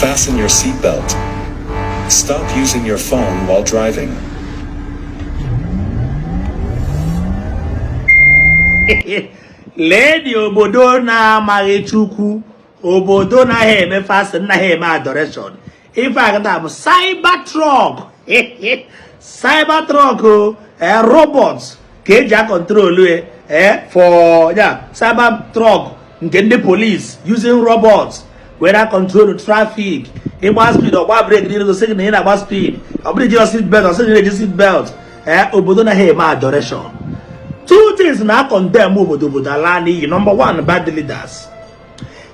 Fasten your seatbelt. Stop using your phone while driving. Lee obodo na-amaghị Chukwu, obodo naghị eme fasting, naghị eme adoration. Ife a kịta bụ cyber truck, cyber truck o, robot ka eji acontrol for ya, cyber truck nke ndị police using robots were control traffic. Ịgba speed, ọgba brake n'iru, sị gị na ị na-agba speed. Ọ bụrụ ejiro seat belt, ọ sị gị na-eji seat belt. Obodo naghị eme adoration. Two things na condemn obodo, obodo ala n'iyi. Number one, bad leaders.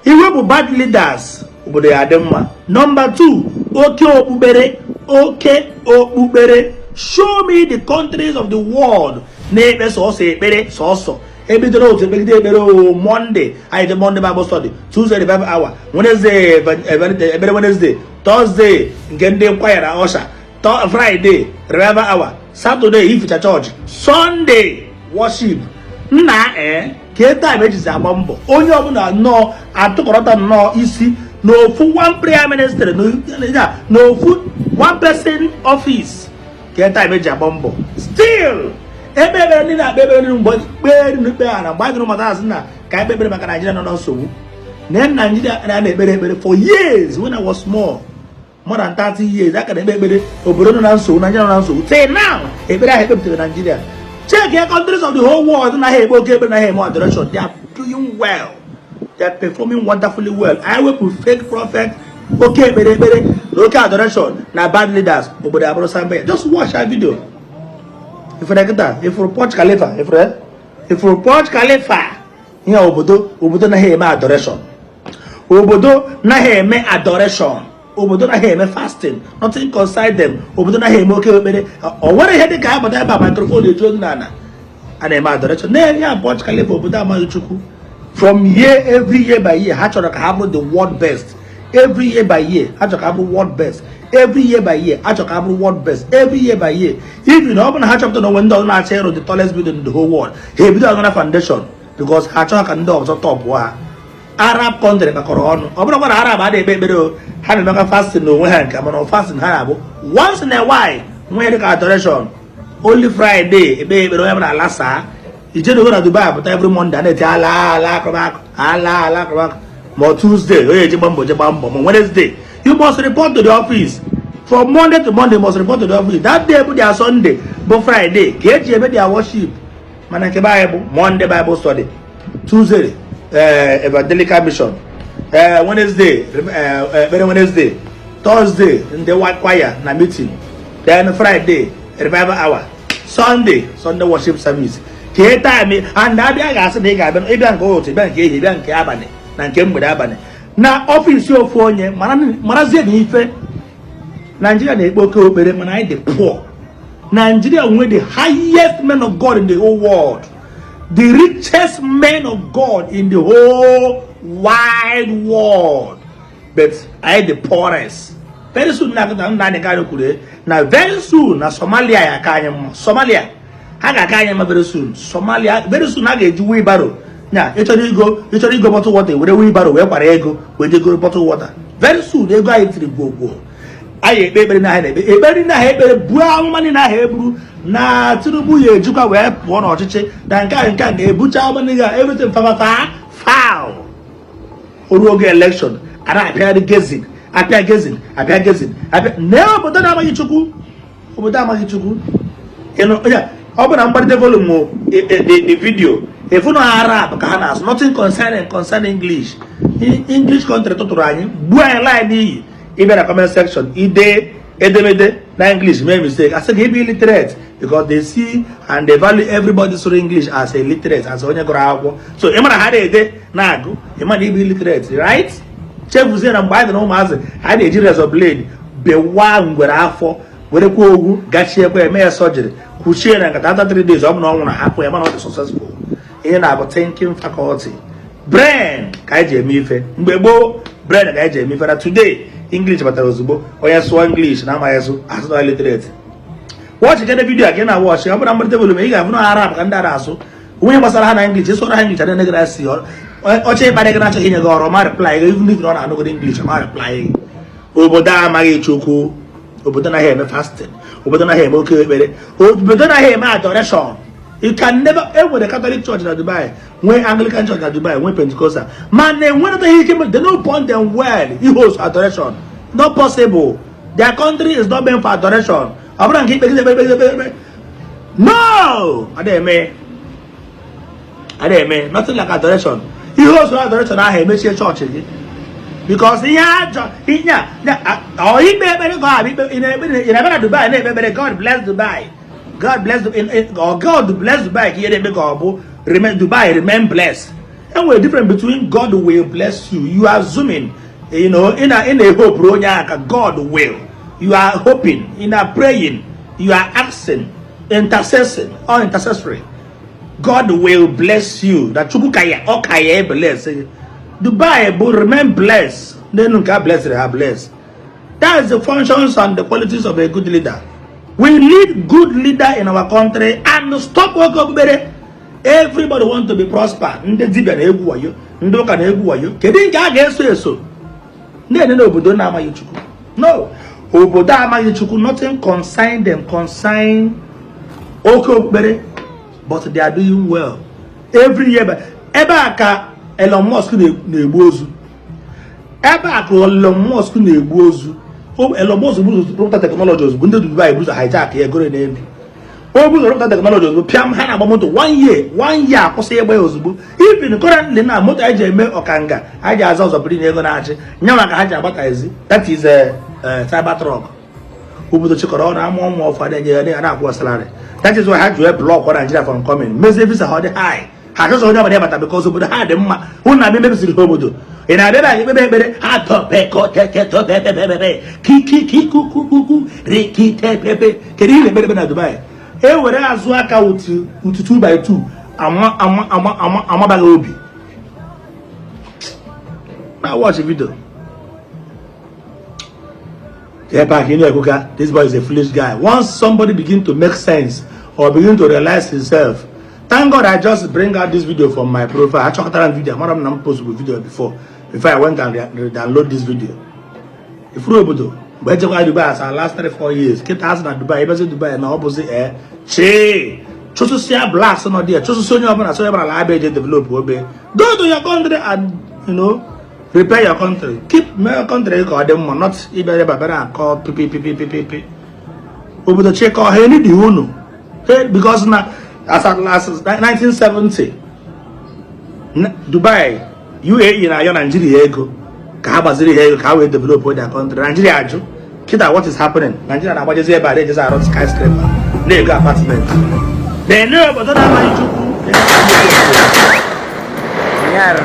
Iwepụ bad leaders, obodo ya adị mma. Number two, oke okpukpere, oke okpukpere. Show me the countries of the world na-ekpe sọsọ ekpere, sọsọ ebidoro otu ekpegide ekpere o. Monday anyị dị Monday Bible study, Tuesday revival hour, Wednesday ekpere Wednesday, Thursday nke ndị choir na usher, Friday revival hour, Saturday ificha church, Sunday worship. Nna, ka time ejizi agba mbọ, onye ọbụla nnọọ atụkọrọta nnọọ isi n'ofu one prayer ministry, n'ofu one person office. Ka time eji agba mbọ, still ebe ekpere ndị na-akpe ekpere ndị mgbe kpee ndị kpe ha na mgbe anyị dụrụ mata asị na ka anyị kpekpere maka Naijiria nọ na nsogbu. Na Naijiria na-ekpere ekpere for years. When I was small, more than 30 years, a ka na-ekpe ekpere obodo nọ na nsogbu, Naijiria nọ na nsogbu. Till now, ekpere ahụ ekpepụtara Naijiria. Check your countries of the whole world naghị ekpe oke ekpere, naghị eme adoration. They are doing well, they are performing wonderfully well. Anyị wepụ fake prophet, oke ekpere ekpere na oke adoration na bad leaders, obodo abụrụ samba. Just watch that video. Ifere kịta, ifuru Burj Khalifa, ifere, ifuru Burj Khalifa. Ihe obodo, obodo naghị eme adoration, obodo naghị eme adoration, obodo naghị eme fasting, nothing concern them. Obodo naghị eme oke ekpere, o nwere ihe dị ka abata ebe a microphone eju oge n'ala a na-eme adoration na-enye ya Burj Khalifa. Obodo amaghị Chukwu. From year, every year by year, ha chọrọ ka ha bụrụ the world best. Every year by year, ha chọrọ ka ha bụrụ world best. Every year by year, ha chọrọ ka ha bụrụ world best. Every year by year, even ọ bụrụ na ha chọpụta na onwe ndị ọzọ na-achọ ịrụ the tallest building in the whole world, ha ebido another foundation because ha chọrọ ka ndị ọzọ tọpụọ ha. Arab country kpakọrọ ọnụ. Ọ bụrụkwa na Arab adịghị ekpe ekpere o, ha na-emekwa fasting n'onwe ha nke, mana fasting ha na-abụ once in a while, nwee dịka adoration, only Friday ekpe ekpere, onye bụla alasaa ijedogo na Dubai pụta. Every Monday a na-eti ala ala akụmakụ, ala ala akụmakụ. Ma Tuesday, onye eji gba mbọ je gba mbọ. Ma Wednesday, you must report to the office. From Monday to Monday, you must report to the office. That day bụ their Sunday, bụ Friday ka eji eme their worship. Mana nke be anyị bụ Monday Bible study, Tuesday evangelical mission, Wednesday ekpere Wednesday, Thursday ndị choir na meeting, then Friday revival hour, Sunday, Sunday worship service. Ka time and abịa ga-asị na ị ga-abịa, ịbịa nke ụtụtụ, ịbịa nke ehihie, ịbịa nke abalị na nke mgbede abalị na office ofu onye. Marazie na ife Naijiria na-ekpe oke okpere, mana anyị dị poor. Nigeria nwe the highest men of God in the whole world, the richest men of God in the whole wide world, but anyị the poorest. Very soon na akụta nna anyị ka anyị kwuru na very soon na Somalia ya aka anyị mma. Somalia ha ga-aka anyị mma very soon. Somalia, very soon, ha ga-eji wheelbarrow nya. Ịchọrọ igo bottle water, were wheelbarrow wee kwara ego wee jegoro bottle water. Very soon, ego anyị tiri gwogwo. Anyị ekpe ekpere na anyị na-ekpe ekpere niile ahụ, ekpere buo amụma niile ahụ eburu na Tinubu ya ejikwa wee pụọ n'ọchịchị na nke a, nke a na-ebucha amụma niile, everything fafafa foul. Oru oge election a na-apịagharị gezin, apịa gezin, apịa gezin, apịa na obodo na-amaghị Chukwu, obodo amaghị Chukwu. Ọ bụ na mgbalite volume the video, efu na Arab ka ha na-asụ, nothing concerning English. English country tụtụrụ anyị, gbuo anyị line n'iyi. Ịbịa na comment section, ide edemede na English, mee mistake, asị gị ebe illiterate, because they see and they value everybody sụrụ English as a literate, as onye gụrụ akwụkwọ. So ị mara ha na-ede na-agụ, ị ma na ịbụ illiterate, right? Chefuzie na mgbe anyị dị na ụmụazị, anyị na-eji razor blade bewa ngwere afọ, werekwa ogwu gachiekwa, eme ya surgery, kwuchie na nkata. After 3 days, ọ bụ na ọ nwụrụ, hapụ ya. Mana ọ dị successful. Ihe na-abụ thinking faculty, brain ka anyị ji eme ife. Mgbe gboo, brain ka anyị ji eme ife. Na today, English batara ozugbo. Onye sụọ English na amaghị asụ, asụ na illiterate. Watch kene video a ka ị na-watch. Ọ bụrụ na mmalite volume, ị ga-afụ na Arab ka ndị a na-asụ, onye gbasara ha na English. Ịsụọrọ ha English, adịghị na si ọchọ ịkparị gị, na-achọghị inye gị ọrụ ma reply gị, even if na ọ na-anụgoro English ma reply gị. Obodo amaghị Chukwu, obodo naghị eme fasting, obodo naghị eme oke ekpere, obodo naghị eme adoration. You can never. Enwere Catholic Church na Dubai, nwee Anglican Church na Dubai, nwee Pentecostal, mana enweretaghị ike. They no born them well host adoration. Not possible. Their country is not meant for adoration. Ọ bụrụ nke ikpegide ekpere, ekpegide ekpere, no, adịghị eme, adịghị eme. Nothing like adoration. Ihe oso adoration ahụ, emechie chọọchị gị, because ihe ajọ ihe a ọ ikpe ekpere ka ọ bụ ikpe. Ị na-ekpe, ị na-abịa na Dubai na-ekpe ekpere, "God bless Dubai, God bless," or "God bless Dubai," ka ihe na-ekpe ka ọ bụ remain Dubai, remain blessed. Enwere difference between "God will bless you." You are assuming, ị na-ehope onye ahụ ka God will. You are hoping, you are praying, you are asking, intercessing or intercessory. God will bless you, that Chukwu ka ya ọ ka ya bless Dubai bụ remain blessed. N'elu nke a blessed ha bless. That is the functions and the qualities of a good leader. We need good leader in our country and stop oke okpukpere. Everybody want to be prosper. Ndị dibịa na-egwu wayo, ndị ụka na-egwu wayo. Kedu nke a ga-eso eso na-ene n'obodo na-amaghị Chukwu? No, obodo amaghị Chukwu, nothing concern them, concern oke okpukpere, but they are doing well every year. Ebe a ka Elon Musk na-egbu ozu. Ebe a ka Elon Musk na-egbu ozu. Elon Musk bụ rụpụta technology ozugbo, ndị Dubai bụ hijack ya, egoro n'elu. O bụ rụpụta technology ozugbo, pịam, ha na-agba moto one year, one year akwụsị ịgba ya ozugbo. Even currently na moto anyị ji eme ọkanga, anyị ji aza ọzọ bụrụ na ego na-achị nya maka ha ji agbata ezi. That is a Cybertruck. Obodo chịkọrọ ọnụ amụọ nwa ọfụ na-enye ya na-akwụ salary. That is why ha ji wee block Nigeria from coming, mezie visa ha ọ dị high. Ha achọghị onye ọbụla ịbata because obodo ha dị mma. Hụ na abịa mebisiri ha obodo. Ị na-abịa ebe anyị kpebe ekpere ha tọpekọteketọpepepepe kikikikukukuku rikitepepe. Kedu ihe na-ekpere ekpere na Dubai? E were azụ aka utu utu 2 by 2 ama ama ama ama amabaghị obi na watch video ebe a ka ị na-ekwuka. This boy is a foolish guy. Once somebody begin to make sense or begin to realize himself. Thank God I just bring out this video from my profile. Achọkọtara m video, amara m na m post video before I went and download this video. Ifuru obodo mgbe ejekwa Dubai as our last 3-4 years kịta asị na Dubai ebezi Dubai na ọ bụzi ee chee chụsụsịa blacks nọ there, chụsụsị onye ọbụla, sị onye ọbụla la abịa eje develop obe. Go to your country and repair your country, keep mee your country ka ọ dị mma, not ịbịa ebe abịa akọ pipipipipipi. Obodo chịkọ ha enidi unu, because na as at last 1970 Dubai, UAE na-ayọ Nigeria ego ka ha gbaziri ha ego ka ha wee develop their country. Nigeria ajụ. Kịta, what is happening? Nigeria na-agbajezi ebe a na-ejezi arụ skyscraper, na-ego apartment na-ene obodo na-amaghị Chukwu. Nyar.